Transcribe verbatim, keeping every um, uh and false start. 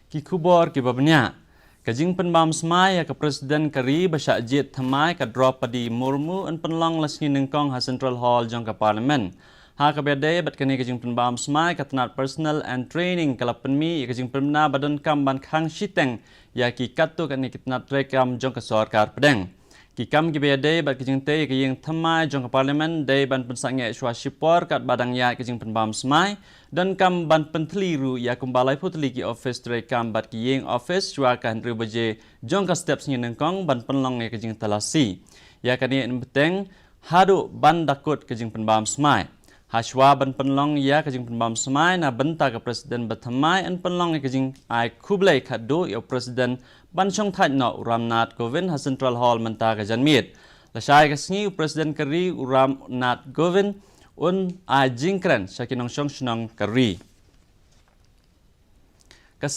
Ki khubor kiba bniah. Ka jingpynbam smai ïa ka President ka ri ba shah jied thymmai ka Droupadi Murmu yn pynlong la sngi nyngkong ha Central Hall jong ka Parliament. Ha kaba ïadei bad kane ka jingpynbam smai, ka tnat Personnel and Training ka la pynmih ïa ka jingpynbna ba donkam ban khang shiteng ïa ki katto katne ki tnat treikam jong ka sorkar pdeng. Ki kam kiba ïadei bad ka jingtei ïa ka ïing thymmai jong ka Parliament dei ban pynsangeh shuwa shipor katba dang ïaid ka jingpynbam smai, donkam ban pynthylli ruh ïa kumba laiphew tylli ki office treikam bad ki ïing office shuwa ka hynriew baje jong ka step sngi nyngkong ban pynlong ïa ka jingtalasi. Ïa kane yn bteng haduh ban da kut ka jingpynbam smai. Hashuwa ban pynlong ïa ka jingpynbam smai na bynta ka President ba thymmai, yn pynlong ïa ka jingai khublei khadduh ïa u President ban shongthait noh u Ram Nath Kovind ha Central Hall mynta ka janmiet. Lashai ka sngi u President ka ri u Ram Nath Kovind un ai jingkren sha ki nongshong shnong ka ri.